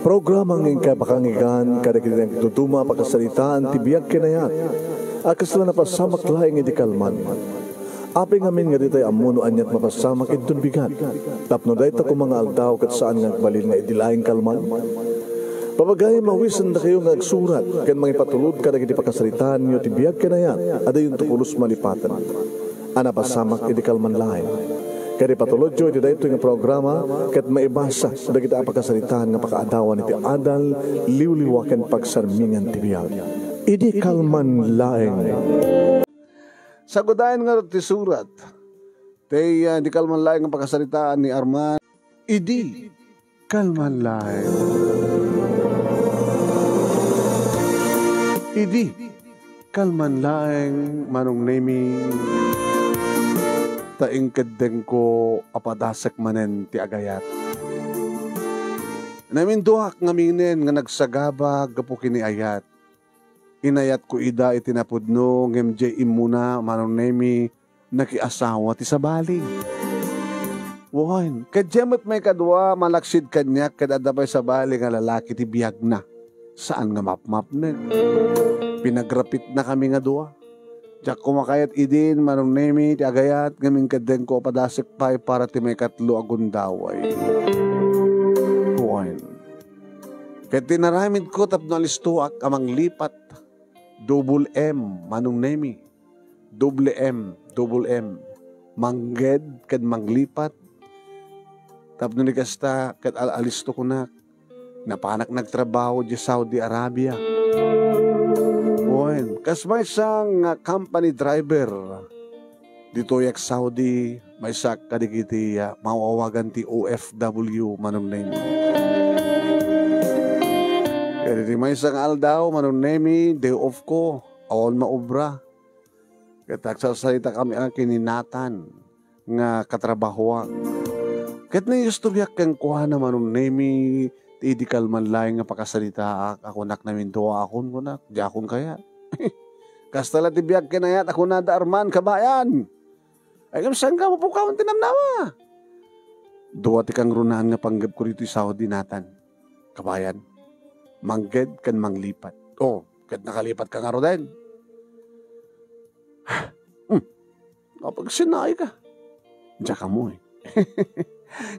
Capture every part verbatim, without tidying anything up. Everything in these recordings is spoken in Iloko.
Programa nga inkay pakangigan kadagiti nagduduma a pakasaritaan ti biag ken ayat a kasla napasamak laeng idi kalman. Apay ngamin nga ditay ammo no aniat mapasamak inton bigat, tapno dayta koma nga aldaw ket saan nga agbalin nga idi laeng kalman? Papagayam a awisendakayo nga agsurat ken mangipatulod kadagiti pakasaritaanyo ti biag ken ayat a dayonto pulos malipaten a napasamak idi kalman laeng. Ket ipatulodyo iti daytoy nga programa ket maibasa dagiti a pakasaritaan nga pakaadawan iti adal, liwliwa ken pagsarmingan ti biag. Idi kalman laeng. Sagudayen ngarud ti surat. Ti, ah, idi kalman laeng nga pakasaritaan ni Arman. Idi kalman laeng. Idi kalman laeng, Manong Nemi, ta inkeddengko a padasek manen ti agayat. Naminduak ngaminen nga nagsagaba gapu ken ni ayat. Inayatko ida iti napudno, ngem diay immuna, Manong Nemi, nakiasawa ti sabali. Wen, ket diay met maikadua, malaksid kaniak ket adda pay sabali nga lalaki ti biagna. Saan nga mapmapnek. Pinagrapitnakami nga dua. Diak koma kayat idin, Manong Nemi, ti agayat, ngem inkeddengko a padasek pay para ti maikatlo a gundaway. Wen. Ket ti inaramidko tapno alistoak a manglipat. Double M, Manong Nemi. Double M, double M. Mangged ken manglipat. Tapno ni kasta, ket al-, alisto kunak. Napanak nagtrabaho di Saudi Arabia. Wen, kas maysa nga company driver. Ditoy ak Saudi, maysa kadagiti, ah, maawagan ti O F W, Manong Nemi. Ket iti maysa nga aldaw, Manong Nemi, day off ko, awan maobra. Ket agsarsarita kami a ken ni Nathan nga katrabahoak. Ket naistoryak kenkuana, Manong Nemi, ti idi kalman laeng nga pakasaritaak, a kunak naminduaakon, kunak, diakon kayat. Kasta la ti biag ken ayat a kunada, Arman, kabayan. Ay, ngem saan ka mapukawan ti namnama? Dua ti kangrunaan nga panggepko ditoy Saudi, Nathan. Kabayan, mangged ken manglipat. Oh, ket nakalipat ka ngaruden. Hmm. Apagsinnaay ka. Diak ammo, eh.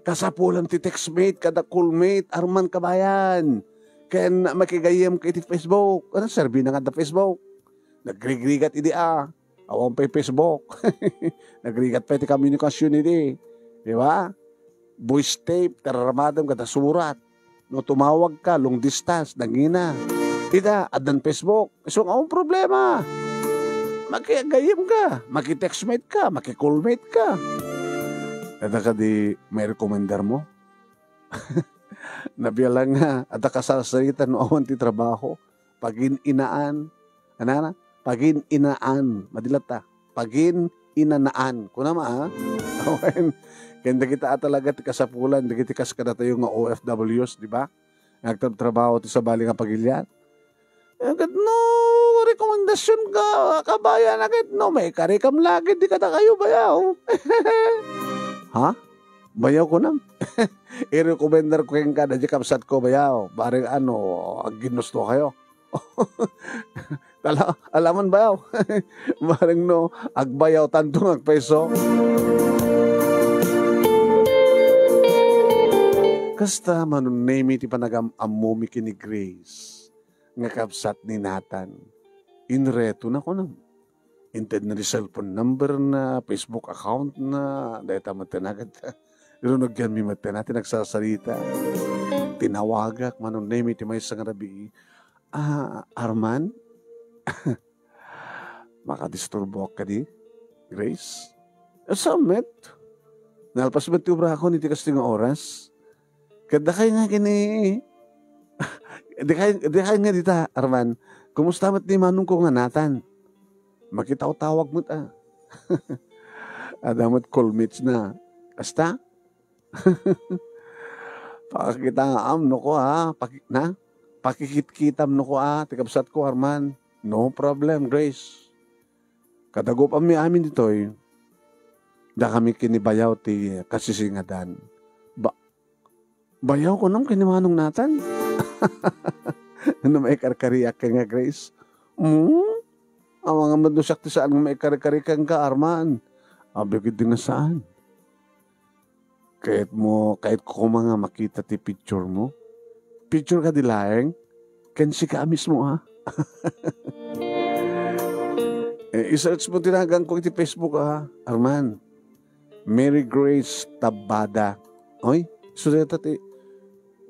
Kasapulan ti textmate kada callmate, Arman, kabayan. Ken makigayyem ka iti Facebook. Ano, serbi na nga da Facebook. Nagrigrigat idi, ah. Awan pay Facebook. Nagrigat pay ti komunikasion idi. Di ba? Voice tape, tararadam kada surat. No tumawag ka, long distance, nangina. Ita, addan Facebook. Isu nga awan problema. Makigayem ka, makitextmate ka, makicallmate ka. Ita kadi may recommender mo? Nabialang nga, adda kasarsarita no awan ti trabaho. Pagin-inaan. Anana? Pagin-inaan. Madi latta. Pagin-inanaan. Kunam a? Awen. Ken dagita a talaga ti kasapulan, dagiti kas kadatayo nga O F Ws, di ba? Nga agtrabtrabaho ti sabali nga pagilian. Eh, ket no rekomendasion ka, kabayan, a ket no, maikarikam la ket di kadakayo, bayaw. Ha? Bayaw kunam? Irekomendar ko kenka, da di kabsat ko, bayaw. Bareng ano, agginusto kayo. Ala-, alaman bayaw. Bareng no, agbayaw tanto nga agpayso. Kasta, Manong Nemi, ti panagam-ammomi ken ni Grace nga kabsat ni Nathan. Inreto na kunam. Inted na di cellphone number na, Facebook account na, dayta met ti nagat. Pero nagyanmi met ti nagsasarita. Tinawagak, Manong Nemi, ti maysa nga rabii. Ah, Arman? Makadisturboak kadi, Grace? Saan met? Nalpas met ti obrakon iti kastoy nga oras? Ket dakay nga kini, dakay, dakay nga dita, Arman. Kumusta met ni manongko nga Nathan? Makitawtawag met, ah. Adda met callmates na. Kasta? Pakakitaam no ko, ah. Paki-, na? Pakikitkitam no ko, ah. Ti kabsat ko, Arman. No problem, Grace. Kadagupanmi amin ditoy, dakami kinibayaw ti kasisingadan. Ba-, bayaw kunam ken ni Manong Nathan? No maikarkariak kenka, Grace? Hmm? Amangan met no siak ti saan nga maikarkari kenka, Arman. Abig, idi nga saan. Kayatmo, kayatko koma nga makita ti picture mo? Picture kadi laeng? Ken sika mismo, ha? Eh, i-search mo ti naganko iti Facebook, ha, Arman. Mary Grace Tabada. Oy, isu dayta ti,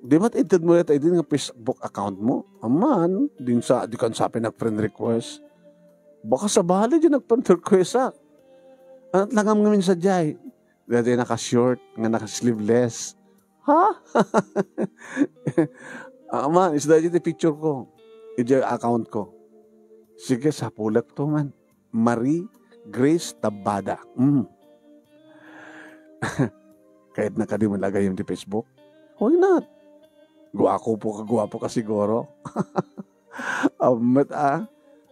di met itedmo dayta idi nga Facebook account mo? Aman, din sa, dikan sa pinag-friend request. Baka sabali diay nag-friend request, ha? Anat langam ngamin sadiay. Dayta naka-short, nga naka-sleeveless. Ha? Aman, isu dayta ti picture ko. Idiay account ko. Sige, sapulek to man. Marie Grace Tabada. Mm. Kayatna kadi met la gayyem ti Facebook? Why not? Guapo ka, guapo ka siguro. Ammet a,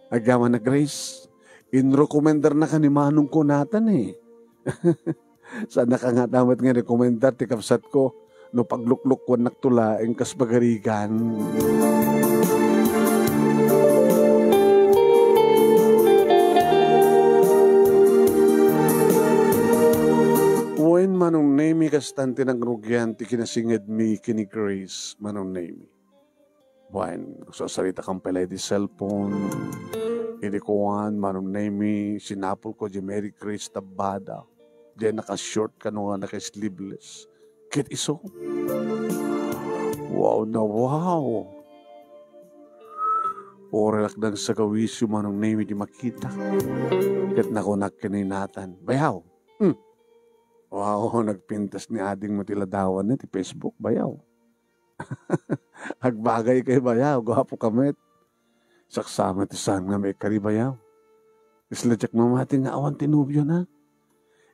agyamanak, Grace. Inrekomendar na ka ni manong ko natan, eh. Saan na ka nga damat nga rekomendar ti kabsat ko no pagluklukuannak to laeng kas pagarigan. Wen, Manong Nemi, kastan ti nangrugian ti kinasingedmi ken ni Grace, Manong Nemi. Wen, sarsarita kan pay la iti cellphone. Idi kuan, Manong Nemi, sinapul ko di Mary Grace Tabada. Di naka-short kano nga naka-sleeveless. Ket isu. Wow na wow. Uray la nang sagawisyo, Manong Nemi, di makita. Ket nakunak ken ni natan, "Bayaw." Hmm. Wow, nagpintas ni adingmo ti ladawanna ti Facebook, bayaw. Agbagay kay bayaw, guapo ka met. Saksamet ti saan nga maikari bayaw. Isla diak mamati nga awan ti nobiona.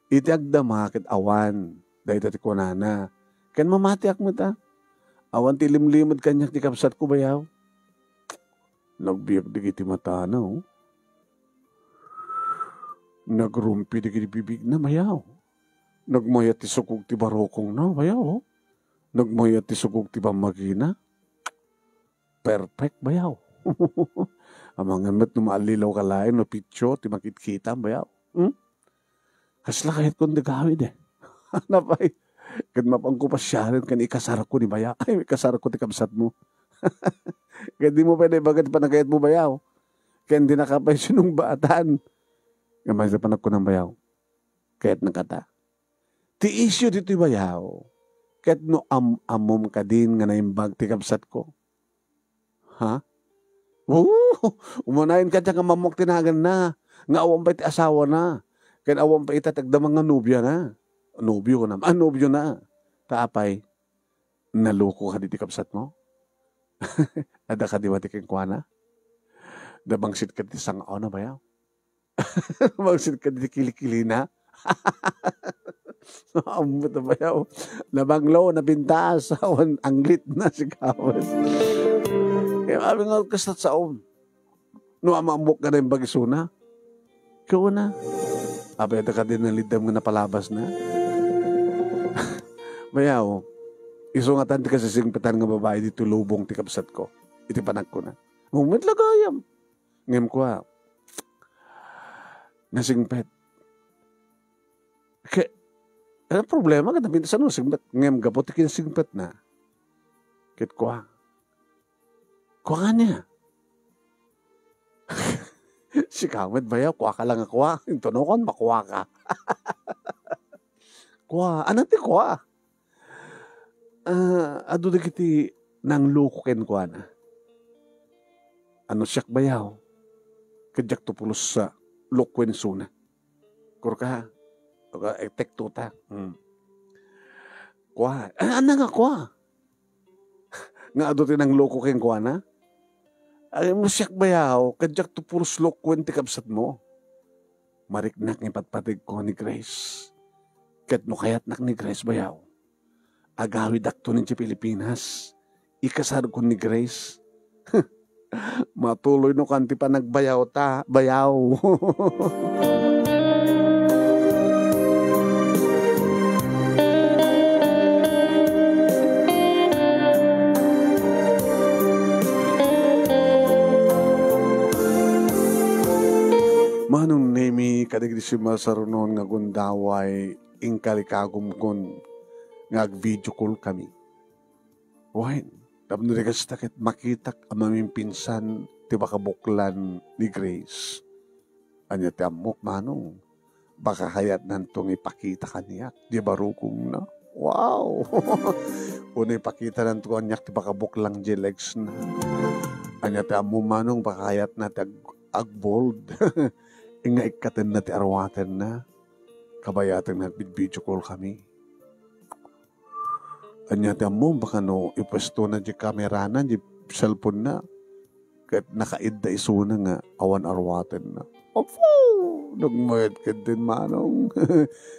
Iti agdama ket awan, dayta ti kunana. Ken mamatiak met a. Awan ti limlimed kaniak ti kabsatko bayaw. Nagbiag dagiti matana, oh. Nagrumpi dagiti bibigna, bayaw. Nagmayat ti sukog ti barukongna, bayaw, oh. Nagmayat ti sukog ti pammagina. Perfect, bayaw. Amangan met no maallilaw ka laeng no pitio ti makitkitam, bayaw. Hmm? Kasla kayatkon ti gawid, eh. Napay, ket mapanko pasiaren ken ikasarko ni bayaw. Ay, ikasarko ti kabsatmo. Ket dimo pay naibaga ti panagayatmo, bayaw. Ken dinaka pay sinungbatan. Ngem maysa panagkunam, bayaw. Kayatnaka ta. Ti isyu ditoy bayaw, ket no am-, ammom kadin nga naimbag ti kabsatko? Ha? Oo! Umanayon kadi nga mammok ti naganna, nga awan pay ti asawana, ken awan pay ita ti agdama nga nobiana. Nobio na, ah, nobiona. Ta apay, naloko kadi ti kabsatmo? Adda kadi mati kenkuana? Nabangsit kadi ti sang-awna bayaw? Mangsit ka di kilikilina. Ammot na bayaw. Nabanglo, napintas, awan anglit na si Kawan. Kaya abi nga, kasta saom. No, amaamok ka na yung bagisuna. Ikaw na. Abi, ada ka din naliddam nga napalabas na. Bayaw, isu nga tan ti kasisingpetan nga babae dito lubong ti kabsat ko. Iti panagko na. Umit lagayam. Ngem kua, nasingpet. Ke, ano problema? Kada minsan nasingpet. Ngem gapu ti kinsingpet na. Ket kua, kua nga niya. Si Kamet bayaw, kua ka lang nga kua. Intuno kon makua ka. Kua, ano ti kua? Ah, adu dagiti nangloko kenkuana. Ano siak bayaw? Kadiak to pulos sa lokuensona. Kurka, tek to ta. Hmm. Kua, ah, ano nga kua? Nga adu ti nangloko kenkuana? Ay, mo siak bayaw, kadiak to pulos lokuen ti kabsat mo. Mariknak nga ipatpategko ni Grace. Ket no kayatnak ni Grace bayaw, agawidakto ni Pilipinas. Ikasarko ni Grace. Matuloy no kan ti panagbayaw ta, bayaw. Manong Nemi, kadagiti simmasarunon nga gundaway, inkalikagumkon nga ag-video call kami. Wen, tapno di kasta ket makitak a mamimpinsan ti pakabuklan ni Grace. Ania ti ammok, Manong? Baka kayatnanto nga ipakita kaniak di barukongna. Wow! Uno ipakitananto kaniak ti pakabuklang di legs na. Ania ti ammom, Manong, baka kayatna ti ag-, agbold. Nga ikkatenna ti arwatenna. Kabayaten nga agvid-video call kami. Ania ti ammom, baka no ipuestona di kamerana, di cellphone na. Ket nakaidda isuna nga awan arwatenna. Apo! Nagmayat ketdin, Manong.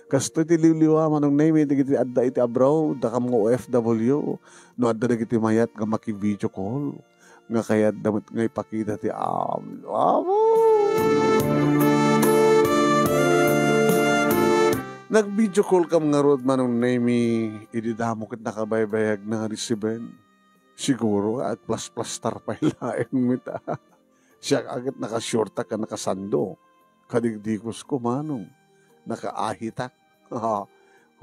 Kastoy ti liwliwa, Manong Nemi, dagiti adda iti abroad, dakam nga O F W. No adda dagiti mayat nga maki-video call, nga kayatda met nga ipakita ti am-, Apo! Nag-video call kam ngarud, Manong Nemi, idi damo ket nakabaybayag na nga resiben. Siguro nga agplasplastar pay laeng met a. Siak a ket naka-shortak ken nakasando. Kadigdigusko, Manong. Nakaahitak.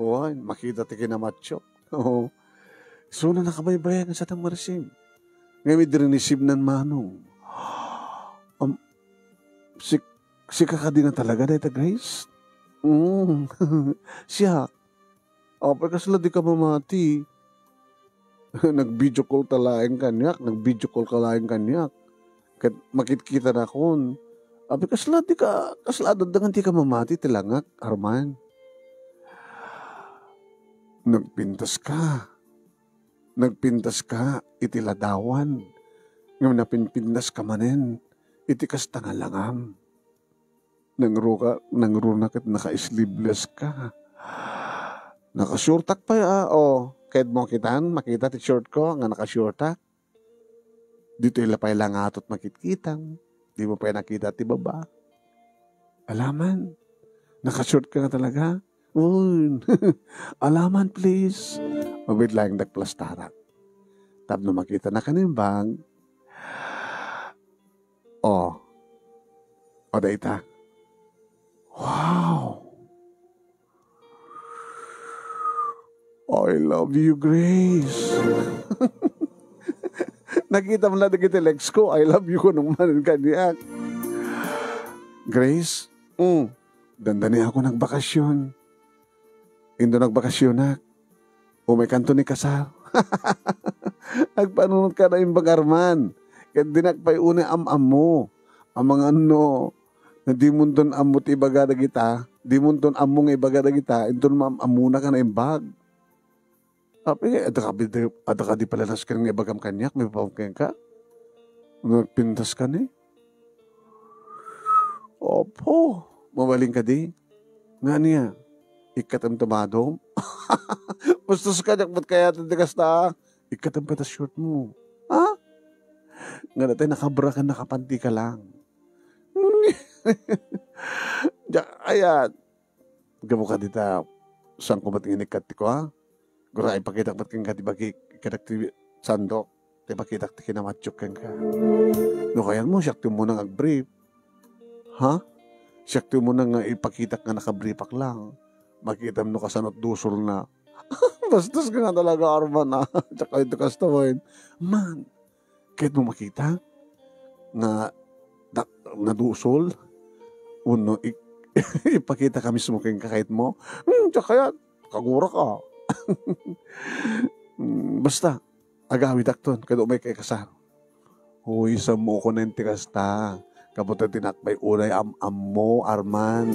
Wen, makita ti kinamatiok. Oo. Isuna nakabaybayag nga sadang ma-receive. Ngem idi rinisibnan, Manong. Am, sik-, sika kadi nga talaga dayta, Grace? Mm. Siak. Apay kasla dika mamati? Nag-video call ta laeng kaniak, nag-video call ka laeng kaniak. Ket makitkitanakon. Apay kasla dika, kasla adda nga dika mamati ti langak, Arman? Nagpintaska. Nagpintaska iti ladawan. Ngem napinpintaska manen iti kasta nga langam. Nangruka-, nangruna ket naka-sleeveless ka. Naka-shortak pay, a, o. Kayatmo kitan, makita ti short ko nga naka-shortak. Ditoy la pay langatot makitkitam. Dimo pay nakita ti baba. Alaman. Naka-short ka nga talaga. Un. Alaman, please. Mabit laeng dagplastarak. Tapno makitana ken imbag. O. O, dayta. Wow! I love you, Grace. Nakitam la dagiti legs ko, I love you kuno manen kaniak. Grace, mm, dandani ako nagbakasyon. Inton nagbakasyonak, umaykanto ni kasar. Agpanunotka naimbag, Arman. Ket dinak pay unay am-ammo. Amangan no, dimonton ammo ti ibaga dagita, dimonton ammo nga ibaga dagita, inton maam-ammonaka naimbag. Apay, adda ka, adda kadi palanas ken nga ibagam kaniak, maipapan kenka? Nagpintas ka ni? Opo, mabalin kadi? Nga niya, ikkatem ti madom? Bastos kaniak, ba't kayaten ti kasta? Ikkatem pay ta short mo. Ha? Nga dati nakabra ka, nakapanti ka lang. Diak, ayan. Gapu ka dita, saan ko met nga inikkat ti kua? Gura, ipakitak met kenka ti bagi, ikitak ti sandok, ti ipakitak ti kinamatiok kenka. No kayatmo, siak ti umuna nga agbrief. Ha? Siak ti umuna nga ipakitak nga nakabriefak lang. Makitam no kasano ti dusolna. Bastos ka nga talaga, Arman, a. Diak kayat ti kasta, wen. Man, kayatmo makita nga dak-, nadusol? Wenno ik-, ipakitaka mismo kenka, kayatmo? Hmm, diak kayat. Kagura ka. Hmm, basta, agawidak ton, kada umay ka ikasar. Uy, sammo ko nen ti kasta. Gapu ta dinak pay unay am-ammo, Arman.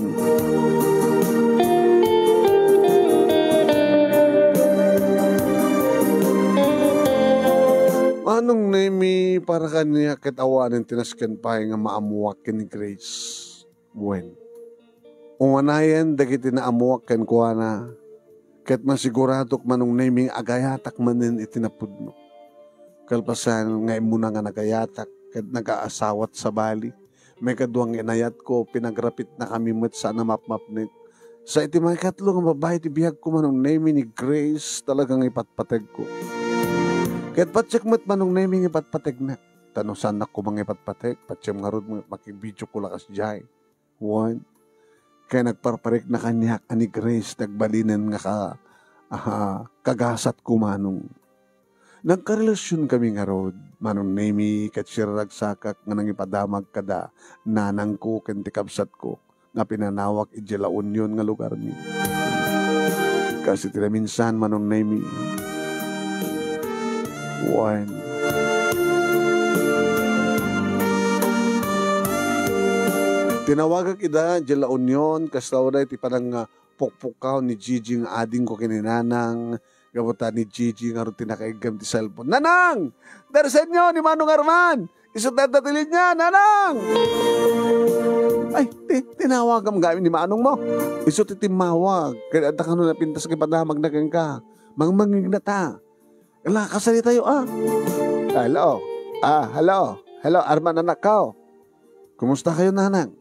Manong Nemi, para kaniak ket awanen ti nasken pay nga maammoak ken ni Grace. Wen, umanayen dagiti naammoak kenkuana, ket masiguradok, Manong Nemi, nga agayatak manen iti napudno. Kalpasan nga immuna nga nagayatak ket nagaasawat sabali, maikadua nga inayatko, pinagrapitnakami met saan a mapmapnek. Sa iti maikatlo nga babbai ti biagko, Manong Nemi, ni Grace talaga nga ipatpategko. Ket patiek met, Manong Nemi, nga ipatpategnak. Ta no saannak koma nga ipatpateg, patiem ngarud nga makibidiok ko lakas diay. Wen, ket nagparparikna kaniak a ni Grace ti agbalinen nga ka-, aha, kagasatko, Manong. Nagkarelasionkami ngarud, Manong Nemy, ket siraragsakak nga nangipadamag kada nanangko ken ti kabsatko nga pinanawak idiay La Union nga lugarmi. Kas iti naminsan, Manong Nemy. Wen. Tinawagak ida idiay La Union, kas ta unay ti panang, ah, pukpukaw ni Gigi nga adingko ken ni Nanang, gapu ta ni Gigi ngarud ti nakaiggem ti cellphone. "Nanang! Darsenyo ni Manong Arman! Isu ti adda ti linya, Nanang!" Ay, ti-, tinawagam gamin ni Manong mo. Isu ti timmawag. Ket adda kano napintas nga ipadamagna kenka. Mangmangngegna ta. Ala, kasalitayo, ah. Hello. Ah, hello. Hello, Arman, anakko. Kumusta kayo, Nanang?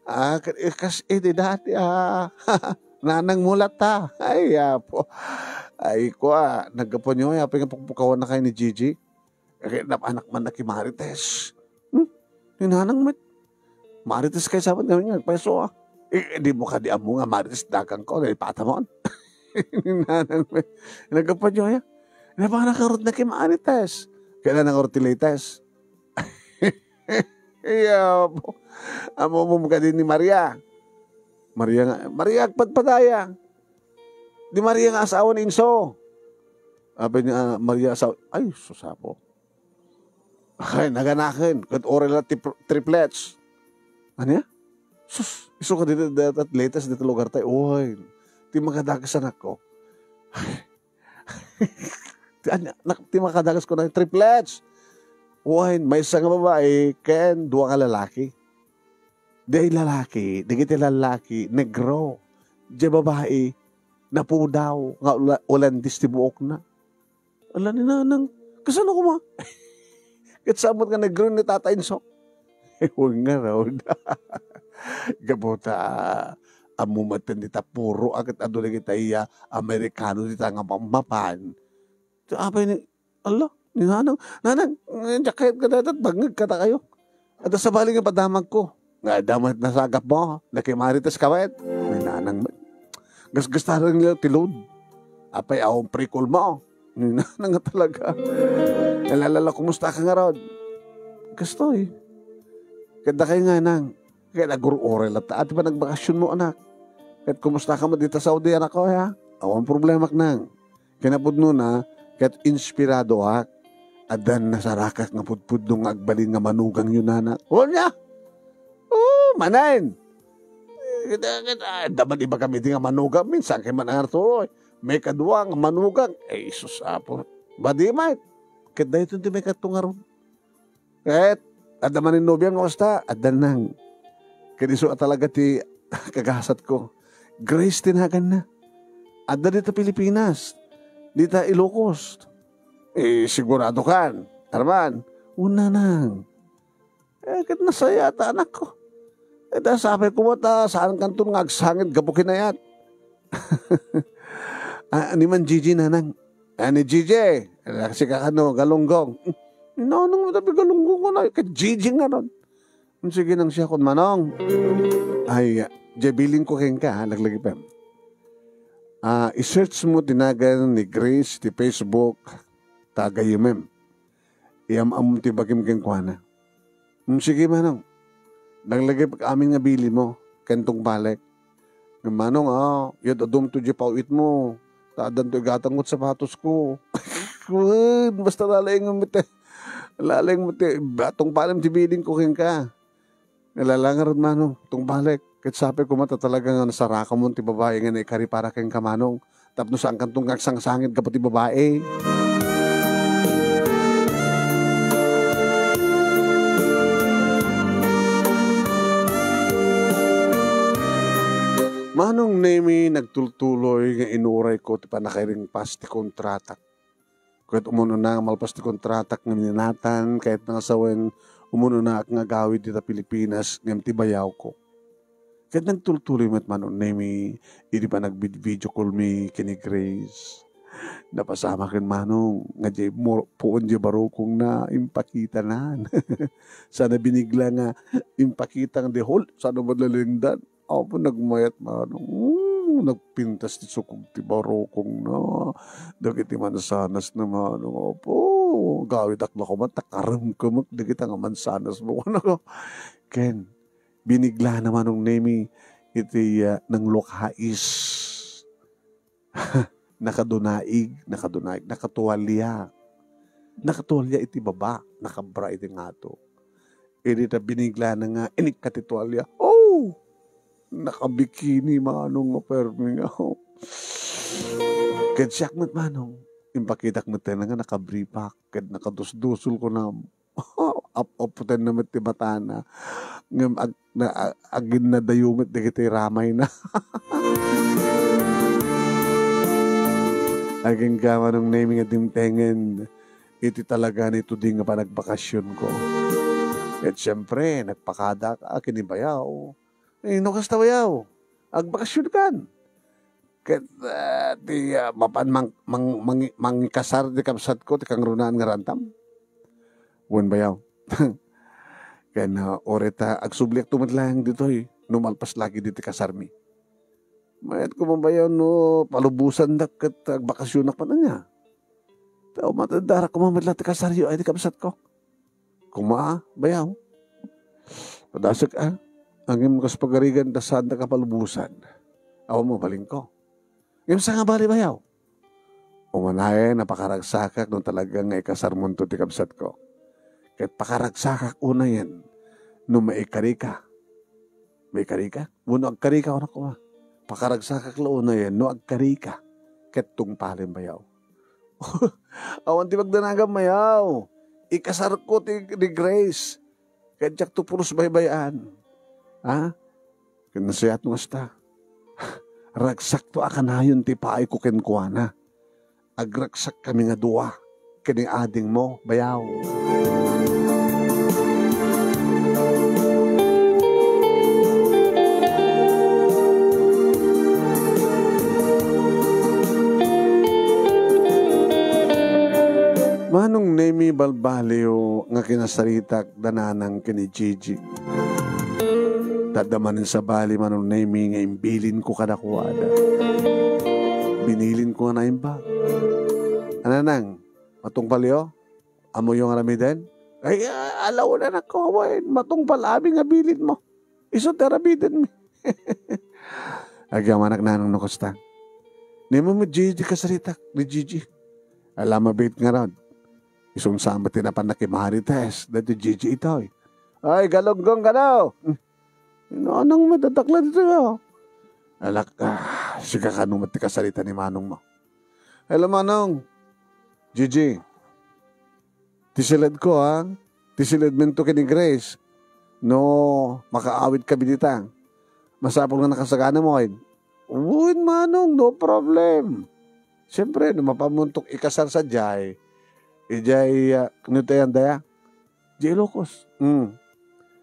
Ah, ka-, eh, kas-, eh, di dati, ah. Nanang mo latta. Ay, apo. Ay, kua, naggapunyo, ay, apay nga pukpukawan na kayo ni Gigi. Kaya naanak man na ki Marites. Hmm? Ni Nanang met. Marites kay sabat nga nga, peso, ah. Eh, eh, di mo kadi ammo nga Marites dagang ko, dahil pata mo. Ni Nanang met. Naggapunyo, ya. Napanak karot na ki Marites. Kaya na karot ti Lites. Iya, apo. Ammom kadi ni Maria. Maria nga, Maria, agpadpadaya. Di Maria nga asawa ni Inso. Apay ni, ah, Maria asawa, ay, sus, apo. Ay, naganaken. Ket uray la ti pr-, triplets. Ania? Sus, isu kadi da-, da-, da-, latest dita lugar tayo. Uy, ti makadakes anakko. Ti, ania, nak-, ti makadakes ko na triplets. Uy, maysa nga babae ken dua nga lalaki. Diay lalaki, dagiti lalaki, negro. Diay babae, napudaw, nga ula-, Olandis ti buokna. Ala ni Nanang, kasano koma? Ket samot nga negro ni Tata Inso. Wen ngarud. Gapu ta, ammo met ti tapuro a ket adu dagiti iya Amerikano dita nga mapmapan. Ti apay ni, ala, ni Nanang, "Nanang, eh, diak kayat ka dayta, bangngeg ka ta kayo. Adda sabali nga padamagko." "Nga adda met nasagap mo, nakimarites ka met." Ni Nanang met. Gasgastareng niya ti load. Apay, awan free call mo. Ni Nanang nga talaga. Alalala, kumusta ka ngarud? Kastoy. Ket dakay nga, Nang. Ket agur-uray latta. Ati pa nagbakasyon mo, anak. Ket kumusta ka mo dita Saudi, anak ko, ya? Awan problema, Nang. Kinapudnona, ket inspiradoak. Addan nasarakak nga pudpudno nga agbalin nga manugang yun, anak. Wen ya? Oo, manen. Eh, kita, kita, adda man ibagam idi nga manugang, minsan kay man Arturo, eh. May kadua nga manugang. Eh, Jesus, apo. Badi, Mike. Ket dayton ti may kadto ngarud. Ket, adda man ni nobiam no kasta, adda Nang. Ket isu a talaga ti kagasatko. Grace ti naganna. Adda dita Pilipinas. Dita Ilocos. Eh, sigurado kan, Arman? Una, Nang. Eh, ket nasayaat, anakko. Eh, ta sapay koma ta saan kanton nga agsangit gapu kinayat. Ah, ni man Gigi, Nanang. Ah, ni Gigi, eh, sika kano, Galunggong. Hmm, ni Nanang mo tabi Galunggong ko na, ket Gigi nga ron. Hmm, sige nang siya kon Manong. Ay, ah, diay bilin ko kenka, ha, laglagipem. Ah, i-search mo ti nagan ni Grace ti Facebook, ta agayemem. Iam-am ti bagim kenkuana. Hmm, sige, Manong. Laglagipek amin nga bilin mo, ken tungpalek. Ngem, Manong, ah, yad adum to di pawit mo. Ta addan to igatang ko ti sapatos ko. Wen, basta lalaing mo ti, lalaing mo ti, ba, tungpalem ti bilin ko kenka. Nalalangar, Manong, tungpalek. Ket sapay koma ta talaga nga nasarakamon ti babai nga naikari para kenka, Manong. Tapno saan kanton nga agsangsangit gapu ti babai. Manong Nemy, nagtultuloy nga inurayko ti pannakairingpas ti kontratak. Ket umuna nga malpas ti kontratak nga minanatan, kayatna nga sawen, umunaak nga agawid dita Pilipinas ngem ti bayawko. Ket nagtultuloy met Manong Nemy idi pannagvid-video call mi ken ni Grace. Napasamaken, Manong, nga diay mur-, puon diay barukongna, impakitanan. Sana binigla nga impakita nga di hul-, saan met lalingdan. Apo, nagmayat, Manong. Oo, nagpintas ti sukog ti barukongna. Dagiti mansanasna, Manong. Apo, gawidak la koma, ta karemkemek dagita nga mansanasmo. Ken, biniglana, Manong Nemi, iti, ah, nanglukais. Nakadunaig, nakadunaig, nakatualia. Nakatualia iti baba, nakabra iti ngato. Idi ta biniglana nga inikkat ti tualia. Oh! Nakabikini, Manong, nga permi nga. Ket siak met, Manong, impakitak met nga nakabripak, ket nakadusdusol kunam. Ap-, apputenna met ti matana. Ngem ag-, na-, a-, aginnadayo met dagiti ramayna. Agingga, Manong Nemi, nga dimtengen iti talaga ni tudi nga panagbakasionko. Ket siempre, nagpakadak a kinibayaw. Eh, no kasta, bayaw, agbakasionkan. Ket, ah, ti, ah, mapan mang-, mang-, mangi-, mangikasar ti kabsatko ti kangrunaan nga rantam. Wen, bayaw. Ken, ah, uray ta agsubliakto met laeng ditoy no malpas lagi ditoy kasarmi. Mayat koma, bayaw, no palubosandak ket agbakasionak pay ania. Ta umateddarak koma met la ti kasaryo ay ti kabsatko. Koma, bayaw. Padasek a. Ngem kas pagarigan ta saandak a palubosan. Awan mabalinko. Ngem saan nga bali, bayaw? Umanayen a pakaragsakak no talaga nga ikasarmonto ti kabsatko. Ket pakaragsakak unayen no maikarika. Maikarika? Wenno agkarika, kunak koma. Pakaragsakak la unayen no agkarika. Ket tungpalen, bayaw. Awan ti magdanagam, bayaw. Ikasarko ti, ni Grace. Ket diakto pulos baybay-an. Ha? Ket nasayaat no kasta. Ragsakto a kanayon ti paayko kenkuana. Agragsakkami nga dua ken ni adingmo, bayaw. Manong Nemi, balbaliw nga kinasaritak da nanang ken ni Gigi. Ta adda manen sabali, Manong Nemi, nga imbilinko kadakuada. Binilinko nga naimbag. A, nanang, matungpalyo? Ammoyo nga aramiden? Ay, a-, alaw, anakko, wen, matungpal amin nga bilinmo. Isu ti aramidenmi. Agyamanak, nanang, no kasta. Ni mo met, Gigi, kasaritak ni Gigi. Ala, mabiit ngarud. Isu sa met ti napan nakimarites daytoy Gigi itoy. Ay, galunggong kano. Hmm. Inanang madatakla ditoy, ah. Alak, ah, sika kano met ti kasarita ni manongmo. Hello, Manong. Gigi. Ti siledko, ha? Ti siledmento ken ni Grace. No makaawidkami dita, masapul nga nakasaganam, wen? Wen, Manong, no problem. Siempre, no mapanmonto ikasar sadiay, idiay, ah, no tayan daya? Diay Ilocos. Hmm.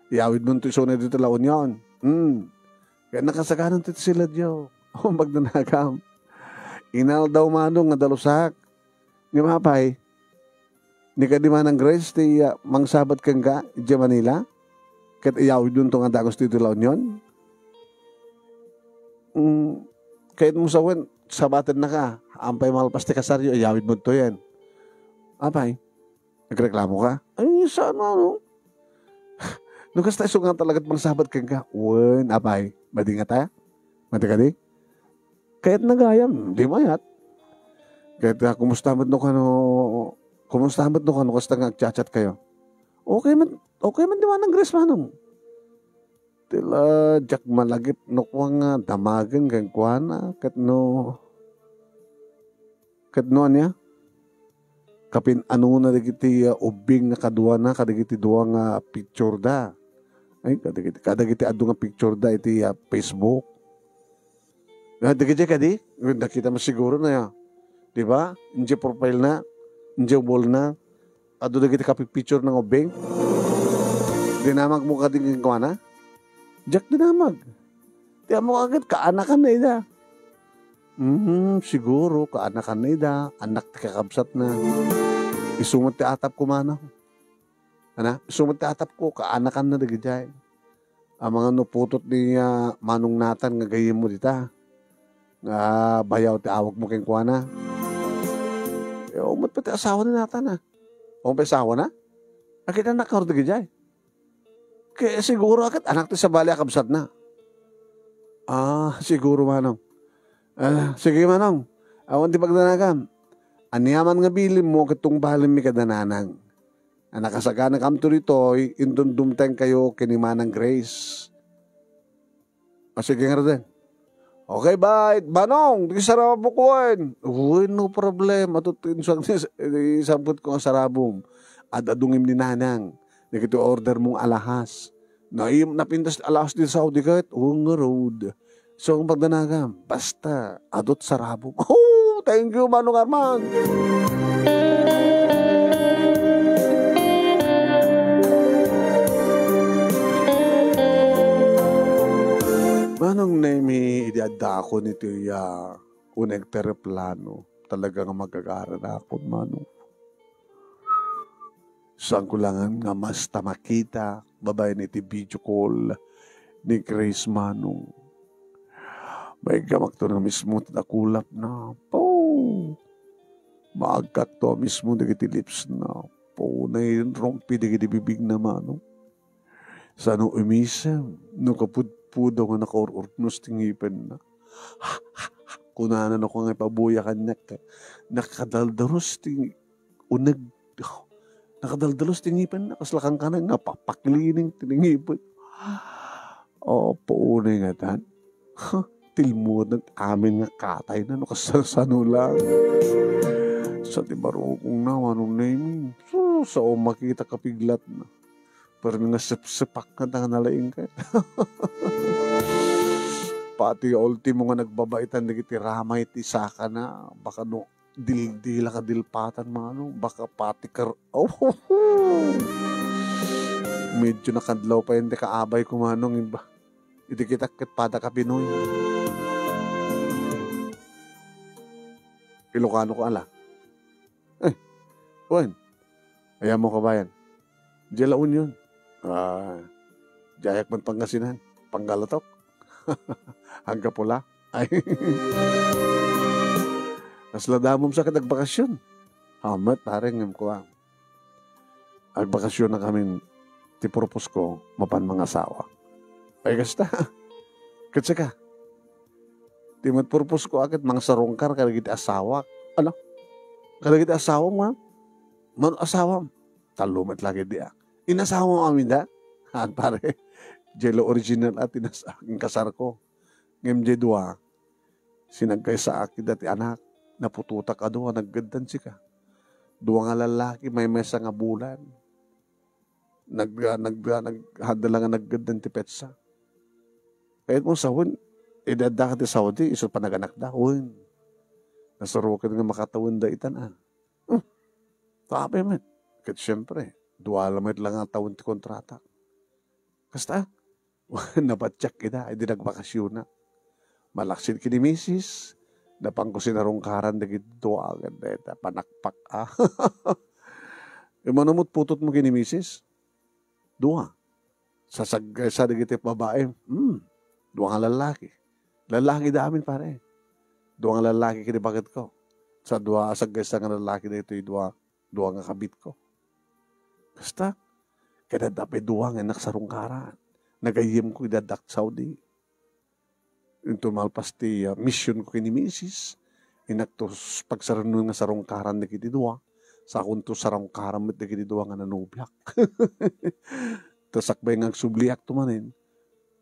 Iyawidmonto isuna ditoy La Union. Hmm. Ket nakasaganam ti siledyo. O, magdanagam. Inaldaw, Manong, nga dalusak. Ngem apay, ni kadi Manang Grace ti, ah, mangsabat kenka idiay Manila? Ket iyawidmonto nga dagus ditoy La Union? Mm, kayatmo sa wen, sabatennaka, ampay malpas ti kasaryo, iyawidmonto yen. Apay, nagreklamoka? Ay, saan, Manong? No kasta, isu nga talagat mangsabat kenka. Wen, apay, madi ngata? Madi kadi? Kayatna gayam, di mayat. Ket, ah, kumusta met no kano, kumusta met no kano kasta nga agchat-chatkayo? Okay met, okay met ni Manang Grace, Manong. Ti la, diak malagip no kua nga damagen kenkuana, ket no, ket no ania? Kapin-anona dagiti, ah, ubbing nga kaduana kadagiti dua nga picture da. Ay, kadagiti, kadagiti adu nga picture da iti, ah, Facebook. Ah, dagiti kadi? Nakita mo siguro na, ya. Di ba? Idiay profile na, idiay wall na. Adu dagiti kapipicture na nga ubbing. Dinamag mo kadi kenkuana? Diak dinamag. Ti ammo agad, kaanakan na ida. "Hmm, siguro, kaanakanna ida, anak ti kakabsatna." Isu met ti atapko, manong. Ana, isu met ti atapko, kaanakanna dagidiay. Amangan no putot ni, ah, Manong Nathan nga gayyemmo dita. Nga bayaw ti awagmo kenkuana. Eh, ummet pay ti asawa ni Nathan, ah. Ummet pay asawana? Akin anak nga dagidiay. Kaya siguro, akat anak ti sabali a kabsatna. Ah, siguro, manong. Ah, sige, manong. Awan ti pagdanagam. Aniaman nga bilinmo, ket tungbalenmi kada nanang. A nakasaganakamto ditoy, inton dumtengkayo ken ni Manang Grace. Ah, sige ngaruden. Okay, bye. Manong, di sarabok wen. Uy, no problem. Ato ti insuag ni, ni samput ko nga sarabong. Ad-adungim ni Nanang. Dagiti order mong alahas. Naim-, napintas alahas di Saudi ket. Uy, ngarud. So, ang pagdanagam, basta, adut sarabong. Oh, thank you, Manong Arman. Manong Nemi, idi addakon iti, ah, uneg ti eroplano, talaga nga magagaranakon, Manong. Saanko langan nga masta makita babaen iti video call ni Grace, Manong. Maiggamakto nga mismo ti nakulapna. Poo! Maagkakto a mismo dagiti lips na. Poo, nairumpi dagiti bibigna, Manong. Sano umisem no kapudpudaw nga nakaur-urnos ti ngipenna. Kunana no, nga ipabuya kaniak, nakadaldaros ti uneg. Nakadaldalos ti ngipenna, kasla kankana nga papaklining ti ngipen. Apo, unay ngatan. Tilmuden amin nga katayna no kasano lang. Sa ti barukongna, Manong Nemi. Sus, sao makita kapiglatna. Pero nga sepsepak nga tanga nalaing ka. Pati ultimo nga nagbabaitan dagiti ramay ti sakana, baka no dildila kadilpatan, Manong, baka pati kar-, oh, medyo nakadlaw pay ti kaabay ko, Manong, iba. Iti kitak ket pada ka Pinoy. Ilocano ko, ala. Eh, wen. Ayan mo, kabayan. Diay La Union. Ah, diay ak met Pangasinan. Panggalatok. Anggapo la. Ay. Kasla damom sa ket agbakasyon. Hamet, pare, ngem kuan. Agbakasyon na kami, ti purpose ko, mapan mangasawa. Ay, kasta. Ket sika. Ti met purpose ko, aket mangsarungkar kadagiti asawak. Ano? Kadagiti asawam, nga? Man asawam. Tallo met lagi di, ah. Inasawam amin da? Han, pare. Jello original at inas-, ang kasar ko. Ngem diay dua, sinagkaysaak ida ti anak, naputotak a dua, naggaddan sika. Dua nga lallaki, maymaysa nga bulan. Nag-, nag-, nag-, hadda la nga naggaddan ti petsa. Kayat mo sawen, idi adda ka ti Saudi, isu panaganakda, wen. Nasuroken nga makatawen da itan, ah. Hmm. Tapay met. Ket siempre, dua la met la nga tawen ti kontrata. Kasta, nabatiak ida, idi nagbakasyonak. Malaksid ken ni misis, napanko sinarungkaran dagiti dua, ket dayta, panakpak, ah. Imano met putotmo ken ni misis? Dua. Sasagkaysa dagiti babae, hmm, dua nga lallaki. Lallaki da amin, pare. Dua nga lallaki ken ni baketko. Sa dua, asagkaysa nga lallaki daytoy dua, dua nga kabitko. Kasta, ket adda pay dua nga innak sarungkaran. Nagayyemko idi addak Saudi. Inton malpas ti, ah, mission ko ken ni misis, innak to s-, pagsaruno nga sarungkaran dagiti dua. Sakonto sarungkaran met dagiti dua nga nanobiak. Ta sakbay nga agsubliakto manen,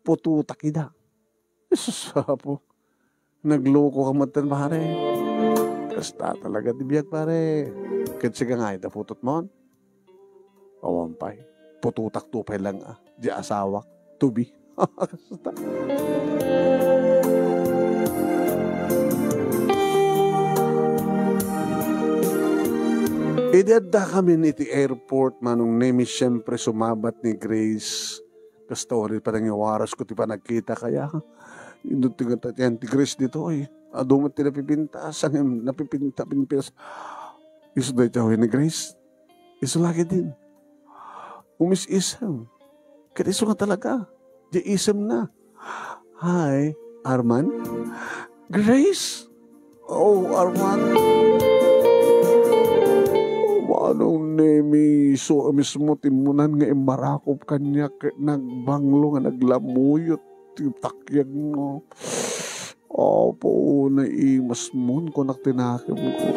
putotak ida. Jesus, Apo. Nagluko ka met ten, pare. Kasta talaga ti biag, pare. Ket sika nga, ita putotmon? Awan pay. Putotak to pay lang, ah. Di asawak. To be. Kasta. Idi adda kami iti airport, Manong Nemi, siyempre sumabat ni Grace. Kasta uri panangiwaras ko ti panagkita kaya. Inno ti nga ti Auntie Grace ditoy. Adu met ti napipintas, ngem napipinta-, pinpitas. Isu daytoy ni Grace. Isu la ketdin. Umis-isem. Ket isu nga talaga. Di isemna. Hi, Arman? Grace? Oh, Arman. Oh, Manong Nemi, isu mismo timmunan nga immarakop kaniak ket nagbanglo nga naglamuyot ti takyagna. Apo, naimasmon, kunak ti nakemko.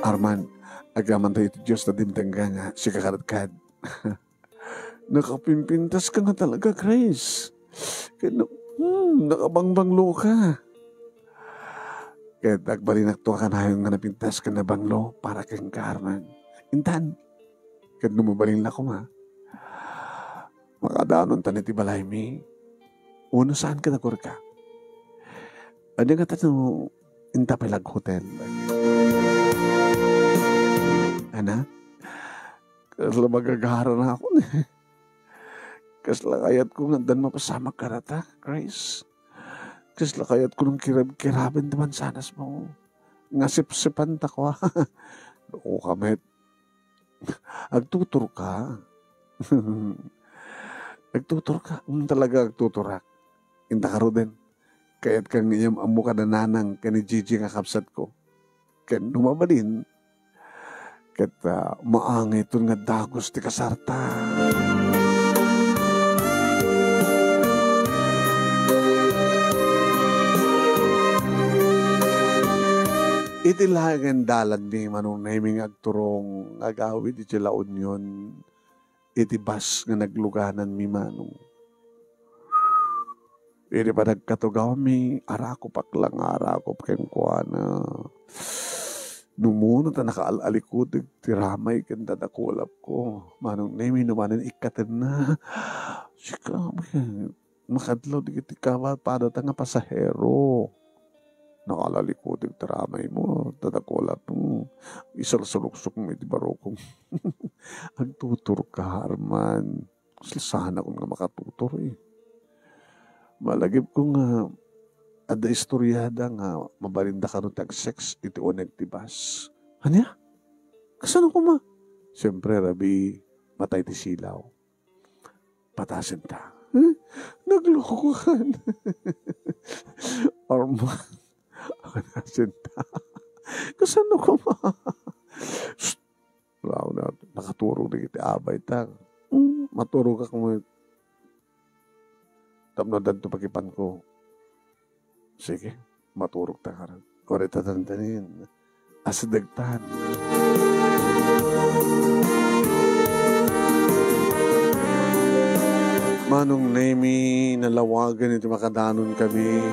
Arman, agamantayo iti Dios ta dimtengka nga sika kadakad. Nakapimpintas ka nga talaga, Grace. Ket na-, hmm, nakabangbanglo ka. Ket agbalinakto a kanayon nga napintas ken nabanglo para kenka, Arman. Intan, ket no mabalin la koma, makadanontan iti balaymi. Wenno saan ka nagkurka? Ania ngata no inta pay la aghotel? Ana? Kasla magagaranakon. Kasla kayatko nga addan mapasamak kadata, Grace. Kasla kayatko nga kirab-kiraben ti mansanasmo. Nga sipsipan ta kua. Loko ka met. Agtuturka. Agtuturka. Mm, talaga agtuturak. Inta ngaruden, kayatka nga iyam-ammo kada nanang ken ni Gigi nga kabsatko. Ken no mabalin, ket, ah, maangiton nga dagus ti kasarta. Iti laengen dalanmi, Manong Nemi, nga agturong agawid iti La Union, iti bus nga naglugananmi, Manong. Idi panagkatugawmi, arakopak la nga arakop kenkuana. Numuna ta nakaal-alikuteg ti ramay ken dadakulapko. Manong Nemi, no manen ikkatenna. Sika, makadlaw dagiti kapadpadata nga pasahero. Nakaal-alikuteg ti ramaymo, dadakulapmo. Isalsaluksokmo iti barukong. Agtuturka, Arman. Kasla saanakon nga makatutor, eh. Malagipko nga adda istoriada nga mabalinda kano ti agsex iti uneg ti bus. Ania? Kasano koma? Siempre, rabii, matay ti silaw. Patasenta. Eh? Naglokokan. Arman. Patasenta. Kasano koma? Psst! Wala na, nakaturog dagiti abayta. Hmm, maturogak met. Tapno addanto pakipanko. Sige, maturogta ngarud. Uray ta tantanin. Asidegtan. Manong Nemi, nalawagen iti makadanonkami.